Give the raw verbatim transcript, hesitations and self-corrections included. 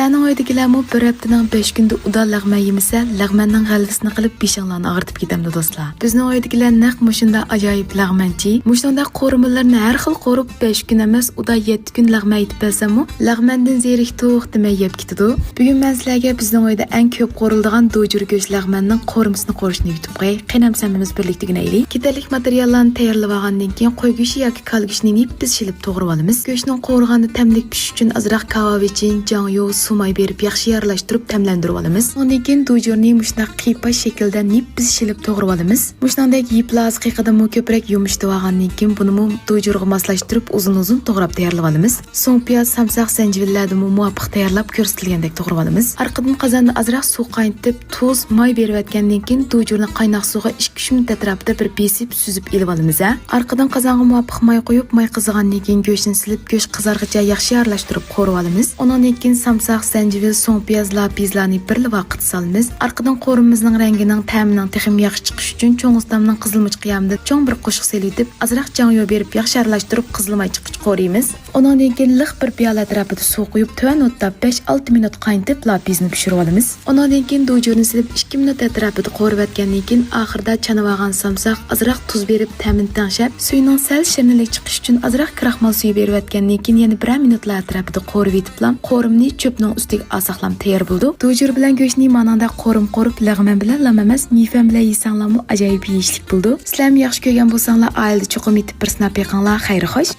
سىلەرنىڭ ئۆيدىكىلەرمۇ بىر ھەپتىنىڭ بەش كۈنىدە ئۇدا لەغمەن يېمىسە، لەغمەننىڭ غەلۋىسىنى قىلىپ بېشىڭلارنى ئاغرىتىپ كېتەمدۇ دوستلار؟ بىزنىڭ ئۆيدىكىلەر نەق مۇشۇنداق ئاجايىپ لەغمەنچى. مۇشۇنداق قورۇمىلىرىنى ھەر خىل قورۇپ بەش كۈن ئەمەس، ئۇدا يەتتە كۈن لەغمەن ئېتىپ بەرسەممۇ، لەغمەندىن زېرىكتۇق دېمەي يەپ كېتىدۇ. بۈگۈن مەن سىلەرگە بىزنىڭ ئۆيدە ئەڭ كۆپ قورۇلىدىغان دوجۇر گۆش لەغمەننىڭ قورۇمىسىنى قورۇشنى ئۆگىتىپ قوياي. قېنى ئەمىسە ھەممىمىز بىرلىكتە ئۆگىنەيلى. كېتەرلىك ماتېرىياللارنى تەييارلىۋالغاندىن كېيىن، قوي گۆشى ياكى كالا گۆشنى نېپىز شىلىپ توغرىۋالىمىز. گۆشنىڭ قورۇغاندا تەملىك پىشىش ئۈچۈن ئازراق كاۋاۋىچىن، جاڭيۇ، سۇماي بېرىپ ياخشى ئارىلاشتۇرۇپ تەملەندۈرۈۋالىمىز. ئۇنىڭدىن كېيىن دوجۇرنى مۇشۇنداق قىيپاش شەكىلدە نېپىز شىلىپ توغرىۋالىمىز. مۇشۇنىڭدەك يىپ لازا قېقىدىمۇ كۆپرەك يۇمشىتىۋالغاندىن كېيىن، بۇنىمۇ دوجۇرغا ماسلاشتۇرۇپ ئۇزۇن-ئۇزۇن توغراپ تەييارلىۋالىمىز. سوڭ پىياز، سامساق، زەنجىۋىللەردىمۇ مۇۋاپىق تەييارلاپ كۆرسىتىلگەندەك توغرىۋالىمىز. ئارقىدىن قازاندا ئازراق سۇ قاينىتىپ، تۇز، ماي بېرىۋەتكەندىن كېيىن دوجۇرنى قايناق سۇغا ئىككى ئۈچ مىنۇت ئەتراپىدا بىر بېسىپ سۈزۈپ ئېلىۋالىمىز ھە. ئارقىدىن قازانغا مۇۋاپىق ماي قۇيۇپ، ماي قىزىغاندىن كېيىن گۆشنى سېلىپ، گۆش قىزارغىچە ياخشى ئارىلاشتۇرۇپ قورۇۋالىمىز. ئۇنىڭدىن كېيىن سامساق، زەنجىۋىل، سوڭ پىياز، لاپىزلارنى بىرلا ۋاقىتتا سالىمىز. ئارقىدىن قورۇمىمىزنىڭ رەڭگىنىڭ، تەمىنىڭ تېخىمۇ ياخشى چىقىشى ئۈچۈن چوڭ ئۇستامنىڭ قىزىلمۇچ قىيامىدىن چوڭ بىر قوشۇق سېلىۋېتىپ، ئازراق جاڭيۇ بېرىپ ياخشى ئارىلاشتۇرۇپ قىزىلماي چىققۇچە قورۇيمىز. ئۇنىڭدىن كېيىن لىق بىر پىيالە ئەتراپىدا سۇ قۇيۇپ، تۆۋەن ئوتتا بەش ئالتە مىنۇت قاينىتىپ، لاپىزنى پىشۇرۇۋالىمىز. ئۇنىڭدىن كېيىن دوجۇرنى سېلىپ، ئىككى مىنۇت ئەتراپىدا قورۇۋەتكەندىن كېيىن، ئاخىرىدا چانىۋالغان سامساق، ئازراق تۇز بېرىپ، تەمىنى تەڭشەپ، سۈيىنىڭ سەل شىرنىلىك چىقىشى ئۈچۈن ئازراق كراخمال سۈيى بېرىۋەتكەندىن كېيىن، يەنە بىرەر مىنۇتلا ئەتراپىدا قورۇۋېتىپلا، قورۇمنى چۆپنىڭ ئۈستىگە ئالساقلام تەييار بولىدۇ. دوجۇر بىلەن گۆشنى ماناڭدا قورۇم قورۇپ، لەغمەن بىلەنلام ئەمەس، مىفەن بىلەن يېسەڭلارمۇ ئاجايىپ يېيىشلىك بولىدۇ. سىلەرمۇ ياخشى كۆرگەن بولساڭلار، ئائىلىدە چوقۇم ئېتىپ بىر سىناپ بېقىڭلار. خەير خوش.